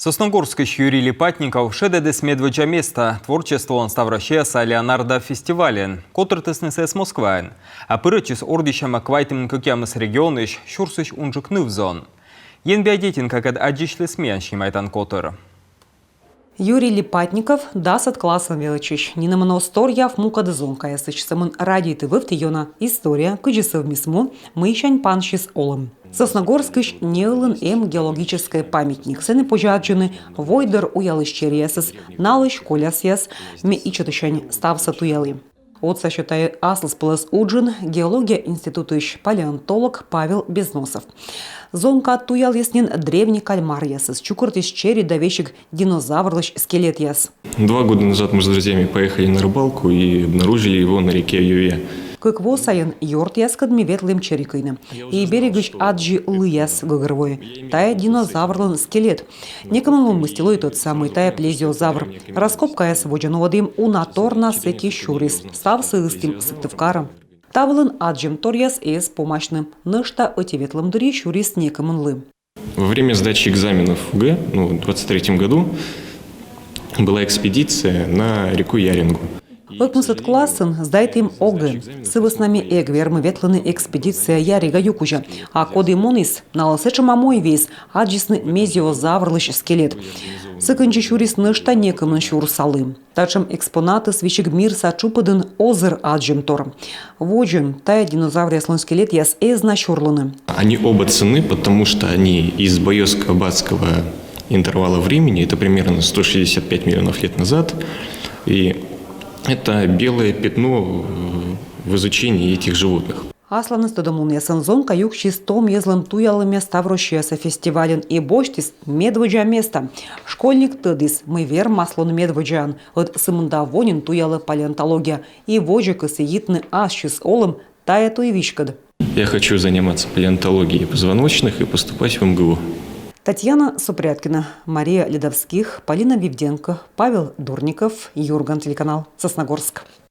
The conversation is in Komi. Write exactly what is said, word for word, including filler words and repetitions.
Сосногорскысь Юрий Липатников шедӧдіс медводдза места творчестволӧн ставроссияса «Леонардо» фестивальын. Котыртісны сійӧс Москваын. А пырӧдчис ордйысьӧма квайтымын кӧкъямыс регионысь сюрсысь унджык ныв-зон. Енбиа детинкакӧд аддзысьліс миян снимайтан котыр. Юрий Липатников дасӧд классын велӧдчысь. Нинӧмын оз торъяв мукӧд зонкаясысь, сӧмын радейті вывті ёна история, кыдзи сӧвмис му, мыйсянь пансис олӧм. Сосногорскысь неылын эм геологическӧй памятник. Сэні позьӧ аддзыны войдӧр уялысь черъясӧс, налысь колясъяс. Ме ичӧтысянь ставсӧ туялі. Отсасьӧ тайӧ аслыспӧлӧс уджын геология институтысь палеонтолог Павел Безносов. Зонка туяліс нин древний кальмаръясӧс, чукӧртіс чери да весиг динозаврлысь скелетъяс. Два года назад мы с друзьями поехали на рыбалку и обнаружили его на реке Юве. Кык во сайын ёртъяскӧд ми ветлім чери кыйны. И берегысь аддзи лыяс, гӧгӧрвои: тайӧ динозаврлӧн скелет. Некымын лун мысти лои тӧдса, мый тайӧ плезиозавр. Раскопкаяс водзӧ нуӧдім, уна тор на сэки сюрис. Ставсӧ ыстім Сыктывкарӧ. Та вылын аддзӧмторъяс эз помасьны. Нӧшта ӧти ветлӧм дырйи сюрис некымын лы. Во время сдачи экзаменов ОГЭ, ну, в двадцать третьем году, была экспедиция на реку Яренгу. Ӧкмысӧд классын сдайтім ОГЭ. Сы вӧсна ми эг вермы ветлыны экспедицияӧ Ярега ю кузя. А коді муніс, налы сэтшӧма мойвиис: аддзисны мезиозаврлысь скелет. Сы кындзи сюрис нӧшта некымын сюрса лы. Татшӧм экспонатыс весиг мирса тшупӧдын озыр аддзӧмтор. Водзын тайӧ динозавръяслӧн скелетъяс эз на сюрлыны. Они оба ценны, потому что они из Байоско-Аббатского интервала времени, это примерно сто шестьдесят пять миллионов лет назад, и это белое пятно в изучении этих животных. Асланыс тӧдӧмлунъясӧн зонка юксис том йӧзлӧн туялӧмъяс ставроссияса фестивальын и босьтіс медводдза места. Школьник тӧдіс, мый вермас лоны медводдзаӧн, ӧд сымында во нин туялӧ палеонтология и водзӧ кӧсйӧ йитны ассьыс олӧм тайӧ туй виськӧд. Я хочу заниматься палеонтологией позвоночных и поступать в МГУ. Татьяна Супряткина, Мария Ледовских, Полина Вивденко, Павел Дурников, Юрган телеканал, Сосногорск.